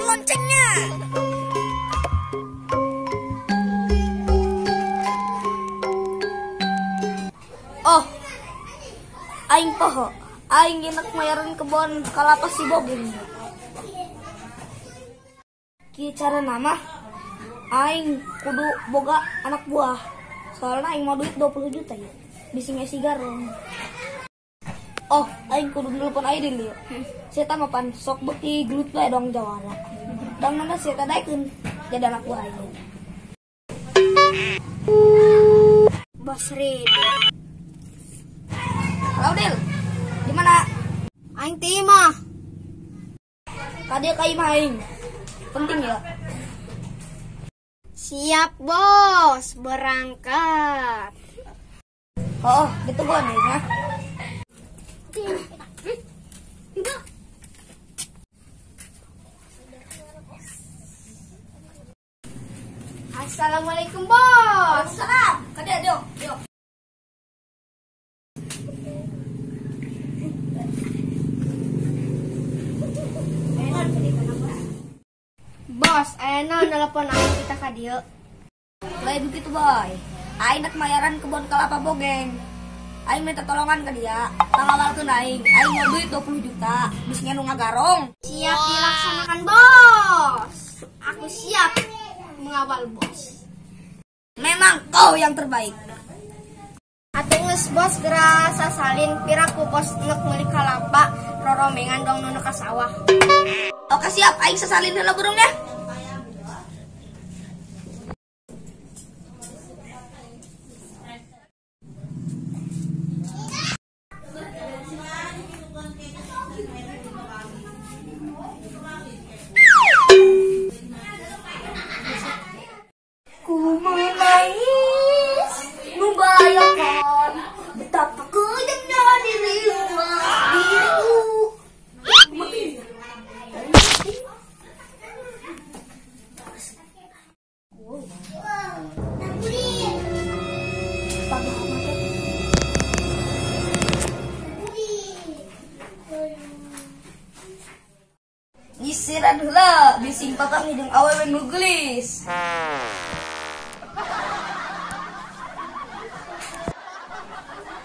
bunyikan loncengnya. Oh, aing poho, aing enak mayaran kebon kalapa si Bogeng. Kieu cara nama, aing kudu boga anak buah. Soalnya aing mau duit 20 juta ya, bisi ngesi garong. Oh, aing kudu nelpon Aidil ya. Saya mapan sok beuki gelut bae dong jawara. Dang nama saya daekeun jadi anak buah aing. Bos Rid. Halo Dil, di mana? Aing ti imah. Kadieu ka imah aing. Penting ya. Siap bos, berangkat. Oh, ditungguan ya. Assalamualaikum bos. Waalaikumsalam. Kadieu, yuk, yuk. Bos, ayeuna nelpon aing kita ka dieu. Lain begitu boy. Aing nak mayaran kebon kelapa Bogeng. Aing minta tolongan ke dia. Pangawalkeun aing. Aing mau duit 20 juta. Bisa nu ngagarong. Siap dilaksanakan bos. Aku siap mengawal bos. Memang kau yang terbaik. Atuh geus bos geura sasalin piraku bos nek meuli kalapa roromengan dong nu ka sawah. Oke siap, aing sasalin heula burungnya. Ku menangis membayangkan betapa kejamnya dirimu, diriku. Nyisiran heula bising papanggih jeung awewe nu geulis.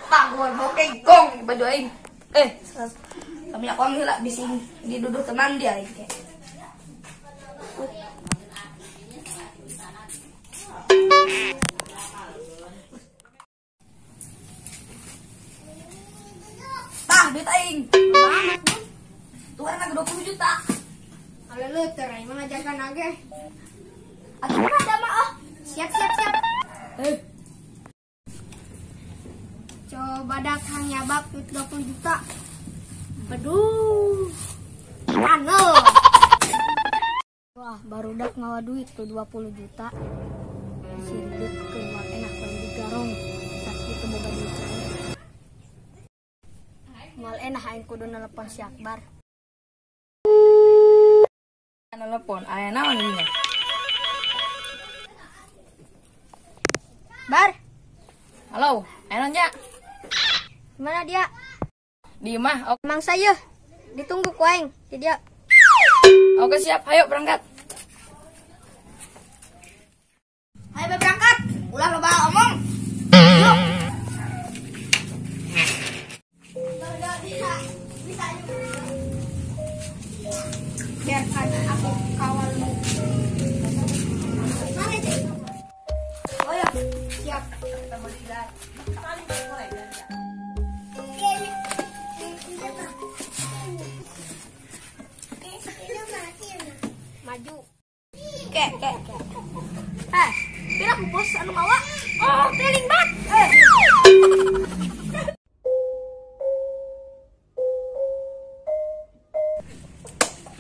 Tangguhan bokeng gong baju aing. Kami aku heula bising diduduh tenan dia aing teh. Tah duit aing. Banget. Tuhan 20 juta. Kalau lu terai mengajarkan age. Atuh ada mah ah. Siap siap siap. Coba dak hang nyabak duit 20 juta. Beduh. Ano. Wah, baru dak ngawa duit tuh 20 juta. Si Ridit keluar enak bang digarong. Sakit boga duit. Mal enak aing kudu nelepon si Akbar. Telepon, aya naon ieu? Bar. Halo, aya naon nya? Mana dia? Di imah. Mang saya. Ditunggu ku aing di dia. Oke siap, ayo berangkat. Ayo berangkat. Ulah loba omong. Yuk. Biarkan aku kawalmu. Mana sih? Oh ya, siap. Maju. Kek, kek. Pira ku bos anu mawa? Oh, teling banget.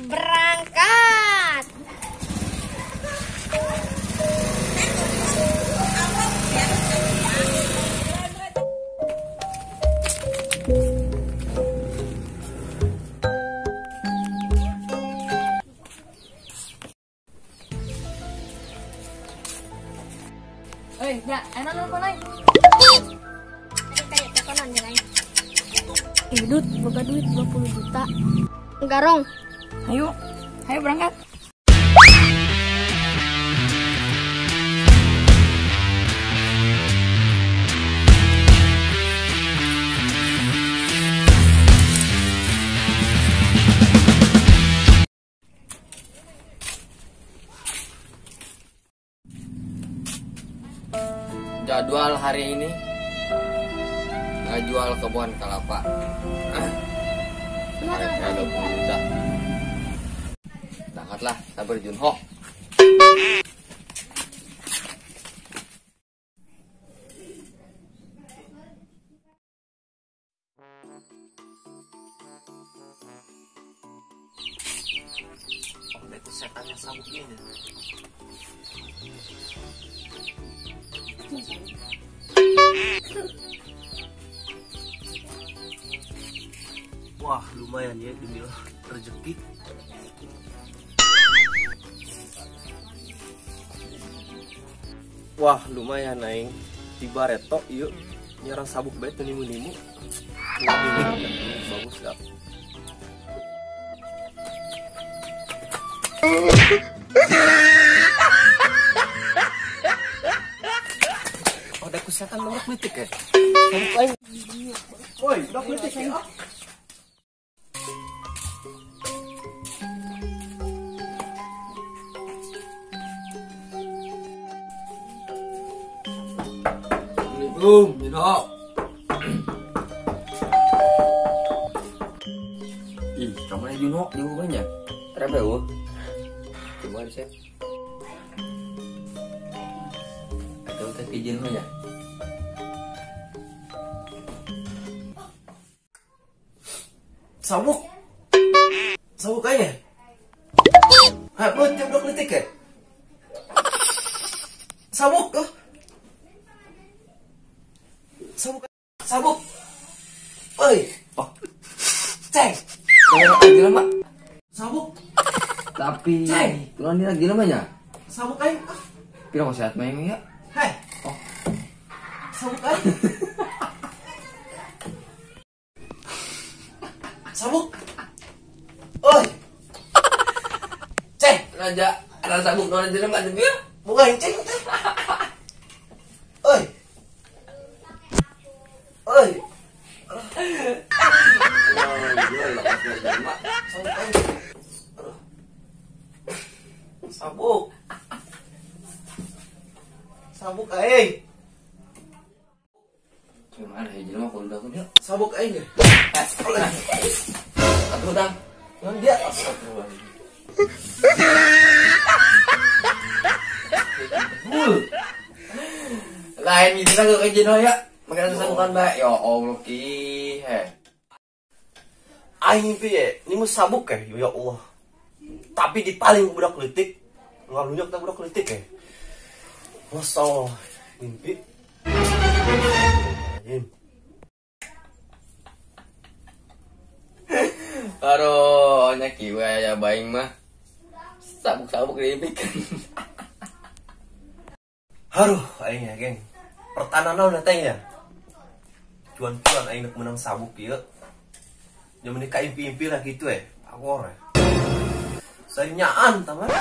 Berangkat. Hei, ya, enak nelpon aing. Tadi teleponan jeung aing. Dut, boga duit 20 juta. Garong. Ayo, ayo berangkat. Jadwal hari ini ngajual kebun kelapa. Harga 20 juta. Berangkatlah, sabar Junho. Oh, itu setannya sabuk ini. Wah, lumayan ya demi rezeki. Wah, lumayan aing. Di bareto yuk nyerang sabuk bae teu nimu-nimu. Bagus gak? Oh, ada setan nomor politik ya? Sabuk aing. Woi, udah politik ya? Assalamualaikum, Junho. Ih, kamu nih Junho, di hubungannya. Terapa ya? Coba sih. Atau teh Junho ya? Sabuk. Sabuk kayaknya. Hah, lu tiap dok litik ya? Sabuk tuh. Sabuk, sabuk. Oi. Oh. Ceng. Lagi lama. Sabuk. Tapi ceng. Tuan ini lagi lamanya. Sabuk aing. Pira kok sehat main ya? Hei. Oh. Sabuk aing. Sabuk. Oi. Ceng. Raja, ada sabuk tuan di lemah tapi ya? Bukan ceng. Oi. Oi. Sabuk. Sabuk aing. Cuman ada jelema kalau udah dia. Sabuk aing ya. Atuh dang. Ngan dia. Lain gitu lah ke Junho ya. Makan sabukan bae. Ya Allah ki. He. Aing piye? Ini mu sabuk ya, ya Allah. Tapi dipaling budak leutik. Ngalunyak teh budak leutik ya. Masya Allah, mimpi. Aduh, nya kieu aya baing mah. Sabuk-sabuk diimpikan. Aduh, aing ya, geng. Pertahanan naon teh nya? Cuan-cuan aing nek menang sabuk ieu. Jaman ka impi-impi lah gitu ya. Awor ya. Sanyaan taman.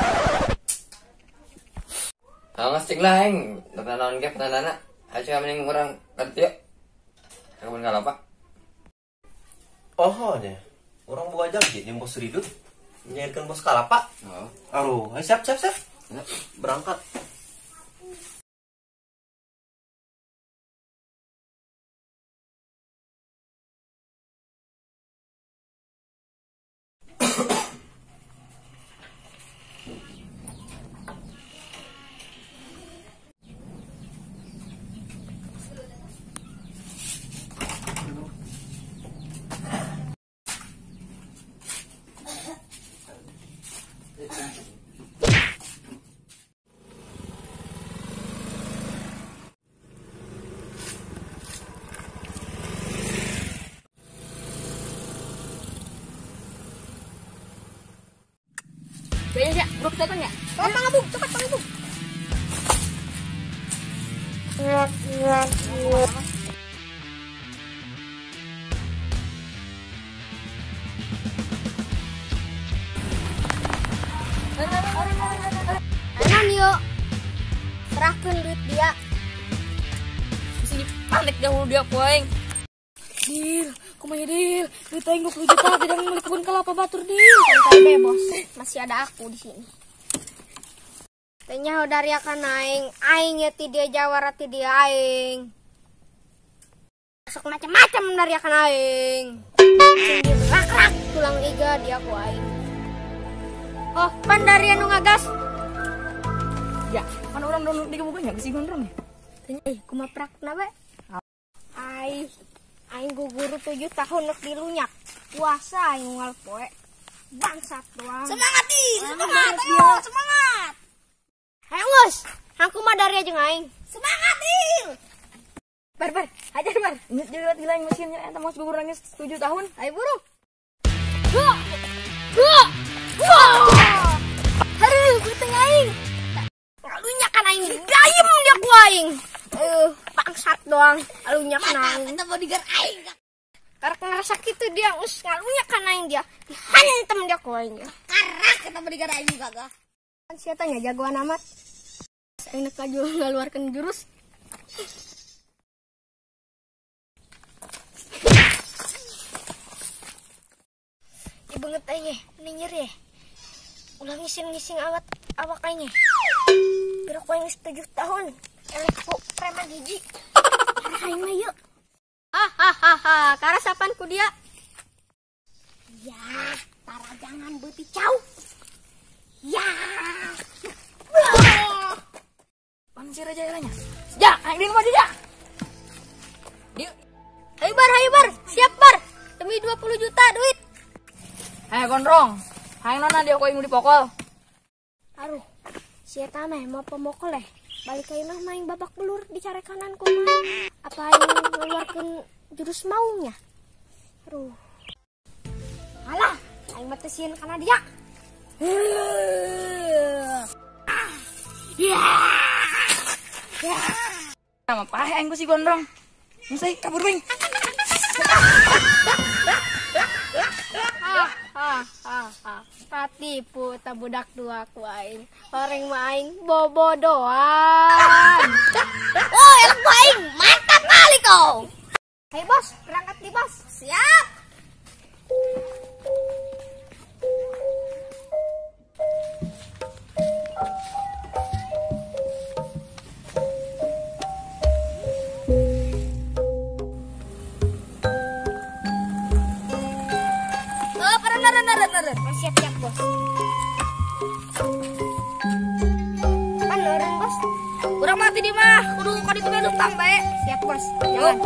Kalau cing lah aing, pertahanan ge pertahanan. Ayo mending urang kerja. Kebun kalapa. Oh nya. Urang boga janji jeung bos Ridut nyairkeun bos kalapa. Oh. Aduh, ayo siap siap siap. Berangkat. Kayaknya ya, bro kita ya. Cepat pangabung, cepat pangabung. Anan yuk, serahkan duit dia. Sini panik dahulu dia poeng. Dil, kumaha Dil? Duit aing 20 juta tidak meuli kebun kelapa batur Dil. Santai be, bos. Masih ada aku di sini. Teh nyaho dariakan aing, aing ya ti dia jawara ti dia aing. Sok macam-macam dariakan aing. Cing rak-rak tulang iga dia ku aing. Oh, pan daria nu ngagas. Ya, pan urang download di kebuka nya si gondrong ya. Teh kumaha prakna we? Ai, aing guguru 7 tahun nek dilunyak. Puasa aing unggal poe. Bangsat doang. Semangat ih, semangat, ayo semangat. Ayo geus, aku mah daria jeung aing. Semangat ih. Bar bar, hajar bar. Ingat juga hilang mesinnya eta mos gugur nangis 7 tahun. Ayo buru. Hua. Hua. Hua. Haruh, geuteung aing. Alunyakan aing gayem dia ku aing. Bangsat doang, alunyakan aing. Eta bodyguard aing. Karek ngerasa kitu dia geus ngalunyakan aing dia. Dihantem dia ku aing. Karak eta bodyguard aing gagah. Kan sia tanya jagoan amat. Aing nek laju ngaluarkeun jurus. Ih beungeut aing ye, meni nyeri ye. Ulah ngising-ngising awak awak aing ye. Pira ku aing geus 7 tahun. Eleh ku preman hiji. Arah aing mah yeuh. Hahaha, karasapan ku dia. Ya, tara jangan beuti cau. Ya. Pan si raja eranya. Ja, aing di maju ja. Dieu. Ayo bar, siap bar. Demi 20 juta duit. Ayo gondrong. Hayang nona dia ku aing dipokol. Aduh, si eta mah mau pemokol eh. Balik ka imah main babak belur dicarekanan kumaha. Apa aing ngeluarkeun jurus maungnya? Aduh. Alah, aing mah teu sieun kana dia. Sama paeh aing ku si gondrong. Geus kabur bing. Katipu ta budak dua ku aing. Horeng mah aing bobodoan. Oh, elok ku aing. Mantap kali kau. Hei bos, berangkat di bos. Siap. Oh, benar. Siap-siap bos. Kan orang bos. Urang mati di mah, kudu ka ditu bae lutang bae. Siap bos. Jalan.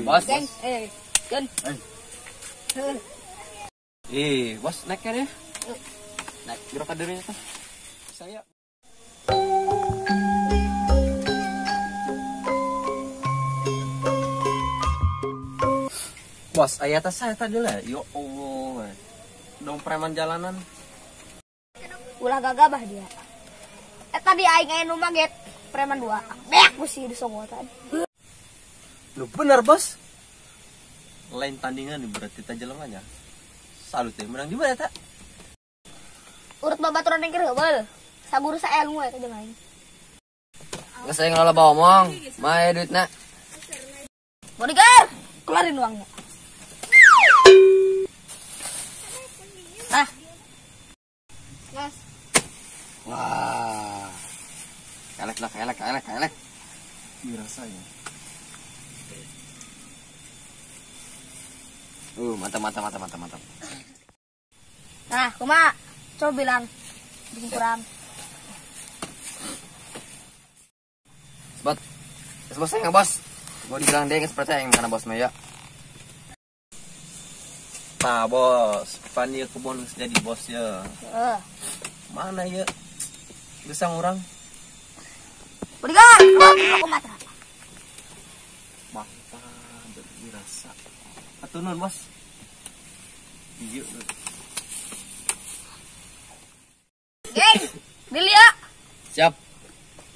Bos. Geng, Gen. Bos naik kan ya? Naik berapa durinya tuh? Saya. Bos, ayah tas saya tadi lah. Yo Allah. Dong preman jalanan. Ulah gagabah dia. Tadi aing aya nu maget preman 2. Beak ku si disongotan. Lu bener bos. Lain tandingan nih berarti ta jelemanya. Salut teh menang juga ya tak? Urut babaturan yang keur heubeul. Saguru saelmu eta jeung aing. Geus aing loba omong, mae duitna. Bodyguard, keluarin uangnya. Nah. Gas. Wah. Elek lah, elek, elek, elek. Dirasanya. Mantap, mantap, mantap, mantap, mantap. Nah, kumaha? Coba bilang bikin kurang. Sebot. Bos saya nggak bos. Gua dibilang dia nggak percaya yang karena bos mah ya. Nah bos, pan ieu kebon geus jadi bos ya. Mana ya? Gesang urang. Bodyguard, keluar aku mata. Mantap, dirasa. Atuh nuhun bos. Iya. Geng, dilihat. Siap.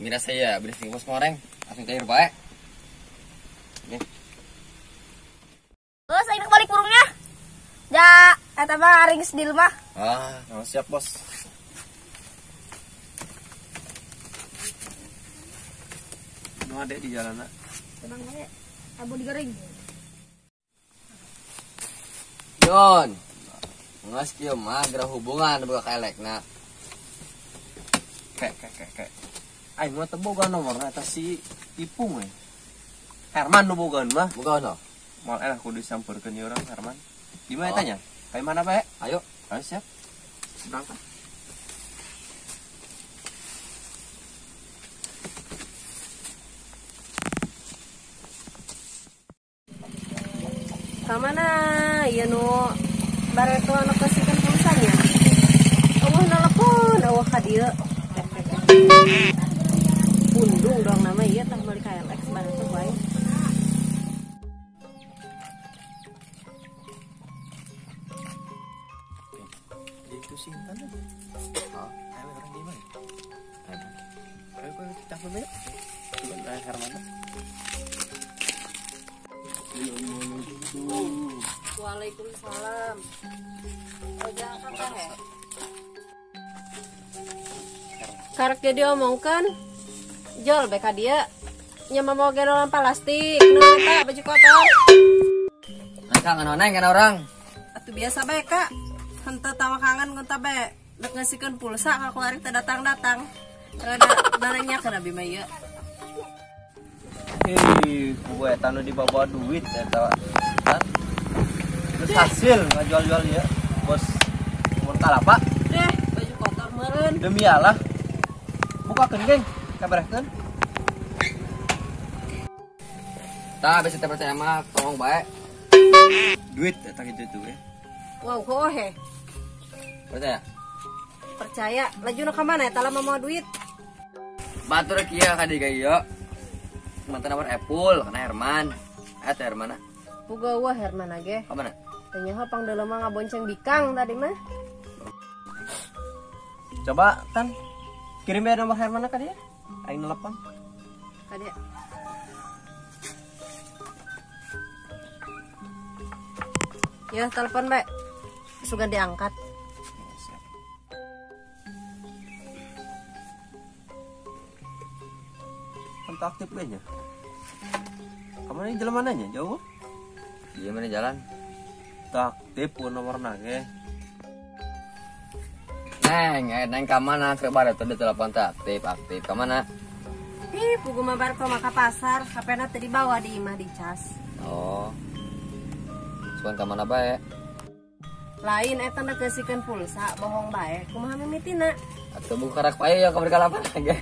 Mira saya beli bos goreng, langsung cair bae. Nih. Bos, aing balik burungnya. Ja, eta mah aring geus di rumah. Ah, siap, Bos. Nu ade di jalan. Tenang bae. Abu digering. Yon. Nges kieu mah geura hubungan boga ka elekna. Kek. Aing mah teu boga nomorna eta si Ipung we. Herman nu bogaan mah. Boga no. Moal elah kudu disampeurkeun ieu urang Herman. Di mana tanya? Kayak mana bae? Ayo. Ayo siap. Berangkat. Kamana ieu nu bareto anu kasihkeun pulsanya? Eueuh nelepon, eueuh ka dieu. Pundung dong nama ieu tah meuli KLX bareto bae. Itu sih Intan. Oh, ayo orang di mana? Ayo kita sampai. Coba Herman. Waalaikumsalam. Oh, jangan kakak ya. Karek jadi omongkan, jol beka dia nyama mau gerolan plastik, nu eta baju kotor. Neng kangen neng kan orang. Atuh biasa bae kak. Henteu tawa kangen ngonta bae. Dek ngasihkeun pulsa ka kuari teh datang-datang. Rada barangnya kana bima ieu. Hei, gue eta nu dibawa duit eta. Terus hasil ngajual-jual ya, bos. Mun kalapa? Deh, baju kotor meureun. Demi Allah. Bukakeun, geng. Kabarehkeun. Tah, bisa teh percaya mah tolong bae. Duit eta kitu tuh ya. Wow, kok he. Percaya? Percaya. Lajuna ka mana eta lah mau duit? Batur kieu ka dieu ieu. Mantan nomor Epul, kana Herman. Eta Herman. Puga wah Herman ge. Ka mana? Teu nyaho pangdeuleu mah ngabonceng bikang tadi mah. Coba Tan kirim bae nomor Herman ka dia. Aing nelepon. Ka dia. Ya, telepon bae. Sugan diangkat. Kontak aktif nya. Kamu ini jalan mananya? Jauh? Iya mana jalan? Tak aktif pun nomor nage. Neng, neng ka mana? Keur bareto di telepon teh aktif, aktif. Ka mana? Ih, pugu mah bareto mah ka pasar, HP-na teh dibawa di imah dicas. Oh. Sugan ka mana bae? Lain eta na geusikeun pulsa, bohong bae. Kumaha mimitina? Atuh buka karak pae ya ka kalapa ge.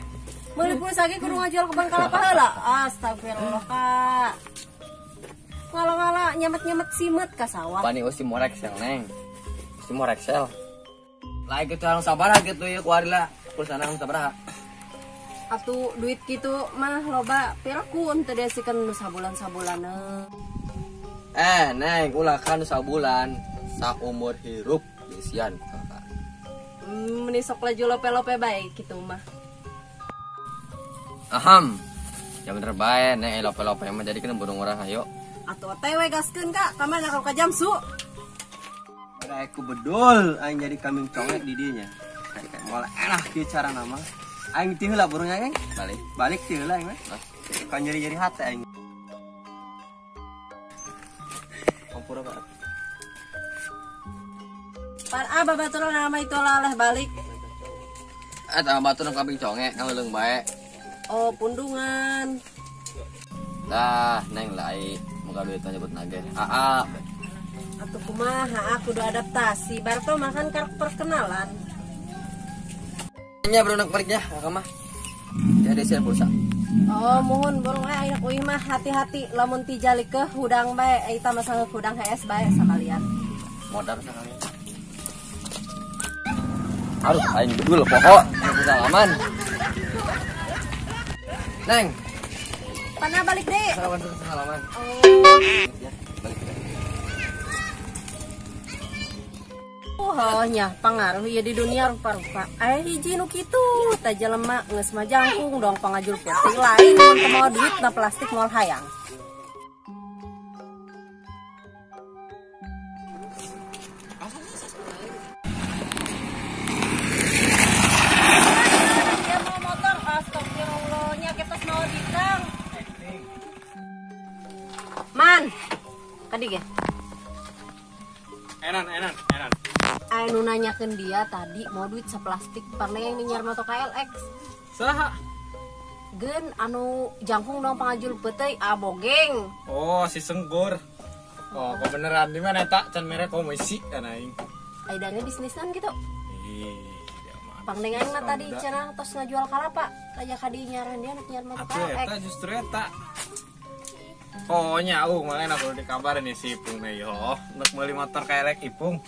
Meuli pulsa ge kudu ngajual kebon kalapa heula. Astagfirullah, Kak. Ngala-ngala nyemet-nyemet simet ka sawah. Pani usi moreksel, Neng. Usi moreksel. Lain kitu anu sabaraha kitu ieu kuari lah. Pulsana anu sabaraha? Atuh duit kitu mah loba piraku teu diasikeun nu sabulan-sabulaneun. Neng, ulah kan sabulan saumur hirup diisian ku kakak. Meni sok laju lope-lope bae kitu mah. Aham. Ya bener bae, Neng, lope-lope mah jadi kena burung urang hayo. Atuh teh we gaskeun Kak, ka mana ka jamsu? Aku bedul aing jadi kambing congek di dieu nya. Kayak moal elah kieu cara nama. Aing ti heula burungnya, geng. Balik. Balik ti heula aing mah. Kan nyeri-nyeri hati aing. Ampura Pak. Pan abah baturan nama itu laleh balik. Eta baturan kambing congek ngaleung bae. Oh, pundungan. Lah, Neng lai, moga duit nyebut nage. Aa. Atuh kumaha kudu adaptasi. Barto makan karek perkenalan. Nya bro nak baliknya, ka mah. Jadi sian pulsa. Oh, mohon borong aya uih mah hati-hati lamun ti jalik ke hudang bae eta mah sangeuk hudang HS bae sakalian. Modar sakalian. Aduh, aing bedul pokok salaman. Neng. Pana balik deh. Salaman salaman. Oh. Ya, balik. Oh nya pangaruh ieu di dunia rupa-rupa. Aya hiji nu kitu tah jelema geus mah jangkung dong pangajul putih lain mun teu mawa duit na plastik moal hayang. Dia mau motor, astagfirullah nya kita mau ditang. Man, kadi ge. Enan. Anu nanyakeun dia tadi mau duit seplastik parna yang nyiar motor KLX. Saha? Geun anu jangkung dong pangajul peuteuy abogeng. Oh, si Senggur. Oh, kok beneran di mana eta can mere komisi kan aing. Aidana bisnisan gitu. Ih, dia mah. Pangdeng aing mah tadi cenah tos ngajual kalapa, aya ka dieu nyaran dia anak nyiar motor Atuh KLX. eta justru eta. Pokoknya aku malah aku dikabarin nih si Ipung nih yo, nek meuli motor KLX Ipung.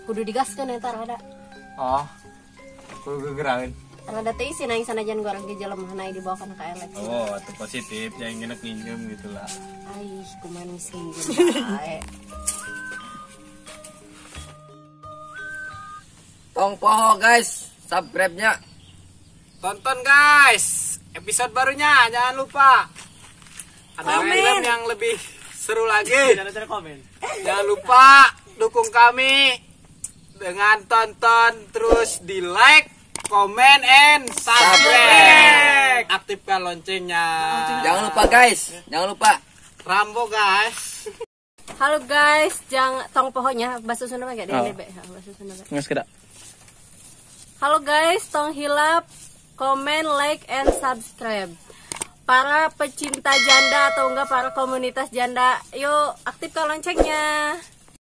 Kudu digaskeun eta rada. Oh. Kudu gegerakeun. Rada teh isin aing sanajan goreng ge jelema naik dibawa kana KLX. Oh, itu positif, jangan ngenek nginjem gitu lah. Aih, kumaha miskin bae. Tong poho guys, subscribe-nya. Tonton guys, episode barunya jangan lupa. Ada film yang lebih seru lagi. Jangan lupa dukung kami dengan tonton terus di like, comment, and subscribe. Aktifkan loncengnya. Jangan lupa guys, jangan lupa. Rambo guys. Halo guys, jangan tong pohonya bahasa Sunda mah gak DNDB, bahasa Sunda. Nggak sekedar. Halo guys, tong hilap, komen, like, and subscribe. Para pecinta janda atau enggak para komunitas janda, yuk aktifkan loncengnya.